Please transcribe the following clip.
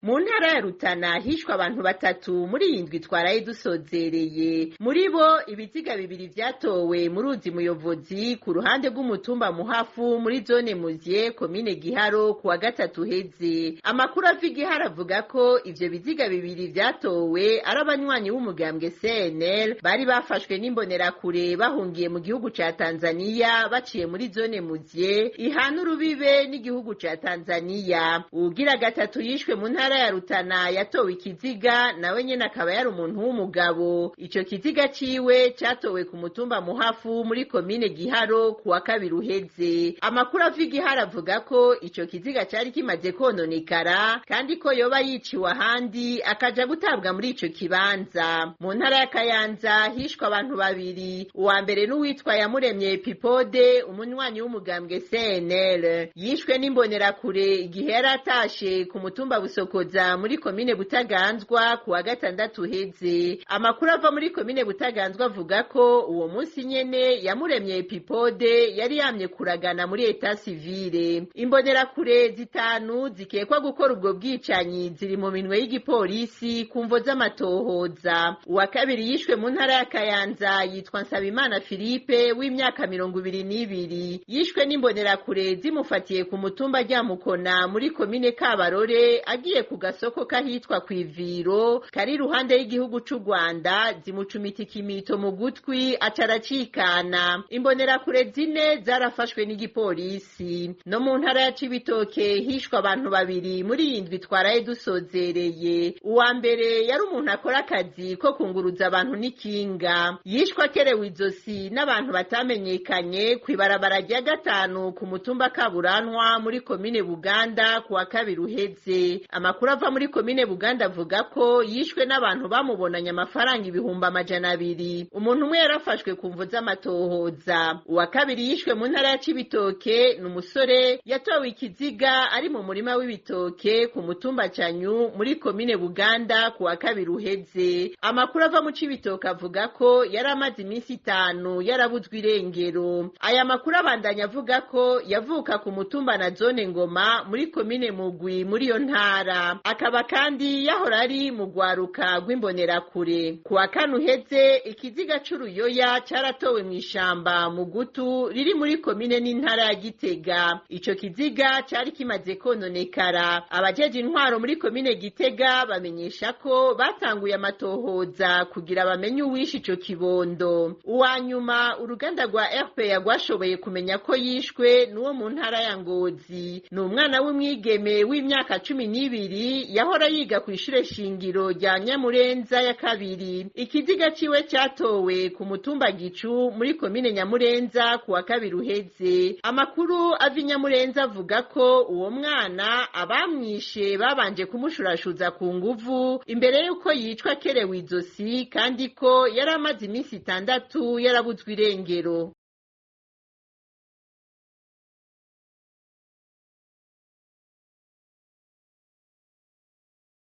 Mu ntara ya Rutana hishwe abantu batatu muri iyi ndwi twaraye dusozereye. Muri bo ibiziga bibiri vyatowe mu ruzi Muyovozi ku ruhande rw'umutumba Muhafu muri zone Muzye, komine Giharo, kuwa gatatu heze. Amakuru ava Igiharo avuga ko ivyo biziga bibiri vyatowe ari abanywanyi b'umugambwe CNL bari bafashwe n'imbonerakure bahungiye mu gihugu ca Tanzania baciye muri zone Muzye ihana urubibe n'igihugu ca Tanzania. Uwugira gatatu yishwe mu ntara ya Rutana yatowe ikiziga, nawe nyene akaba yari umuntu w'umugabo. Ico kiziga ciwe catowe ku mutumba Muhafu muri komine Giharo kuwa kabiri uheze. Amakuru ava Igiharo avuga ko ico kiziga cari kimaze kononekara kandi ko yoba yiciwe ahandi akaja gutabwa muri ico kibanza. Mu ntara ya Kayanza hishwe abantu babiri, uwa mbere n'uwitwa Yamuremye Pipode, umunywanyi w'umugambwe CNL, yishwe n'imbonerakure igihe yari atashe ku mutumba Busokoza muri komine Butaganzwa kuwa gatandatu uheze. Amakuru ava muri komine Butaganzwa avuga ko uwo munsi nyene Yamuremye Pipode yari yamye kuragana muri eta civile. Imbonerakure zitanu zikekwa gukora ubwo bwicanyi ziri mu minwe y'igipolisi ku mvo z'amatohoza. Uwa kabiri yishwe mu ntara ya Kayanza yitwa Nsabimana Philippe w'imyaka 22, yishwe n'imbonerakure zimufatiye ku mutumba Ryamukona muri komine Kabarore agiye ku gasoko kahitwa kw'Iviro kari iruhande y'igihugu c'u Rwanda, zimucumita ikimito mu gutwi aca aracikana. Imbonerakure zine zarafashwe n'igipolisi. No mu ntara ya Cibitoke hishwe abantu babiri muri iyi ndwi twaraye dusozereye. Uwa mbere yari umuntu akora akazi ko kunguruza abantu n'ikinga, yishwe akerewe izosi n'abantu batamenyekanye kw'ibarabara rya gatanu ku mutumba Kaburanwa muri komine Buganda kuwa kabiri uheze. Amakuru ava muri komine Buganda avuga ko yishwe n'abantu bamubonanye amafaranga 200,000. Umuntu umwe yarafashwe ku mvo z'amatohoza. Uwa kabiri yishwe mu ntara ya Cibitoke ni umusore yatowe ikiziga ari mu murima w'ibitoke ku mutumba Canyu muri komine Buganda kuwa kabiri uheze. Amakuru ava mu Cibitoke avuga ko yari amaze iminsi 5 yarabuzwe irengero. Aya makuru abandanya avuga ko yavuka ku mutumba na zone Ngoma muri komine Mugwi muri iyo ntara, akaba kandi yahora ari mu rwaruka rw'imbonerakure. Kuwa kane uheze ikiziga c'uruyoya caratowe mw'ishamba Mugutu riri muri komine n'intara ya Gitega. Ico kiziga cari kimaze kononekara. Abajeje intwaro muri komine Gitega bamenyesha ko batanguye amatohoza kugira bamenye uwishe ico kibondo. Uwa nyuma uruganda rwa RPA rwashoboye kumenya ko yishwe n'uwo mu ntara ya Ngozi. Ni umwana w'umwigeme w'imyaka 12 yahora yiga kw'ishure shingiro rya Nyamurenza ya kabiri. Ikiziga ciwe catowe ku mutumba Gicu muri komine Nyamurenza kuwa kabiri uheze. Amakuru ava Nyamurenza avuga ko uwo mwana abamwishe babanje kumushurashuza ku nguvu imbere yuko yicwa akerewe izosi, kandi ko yari amaze iminsi 6 yarabuzwe irengero.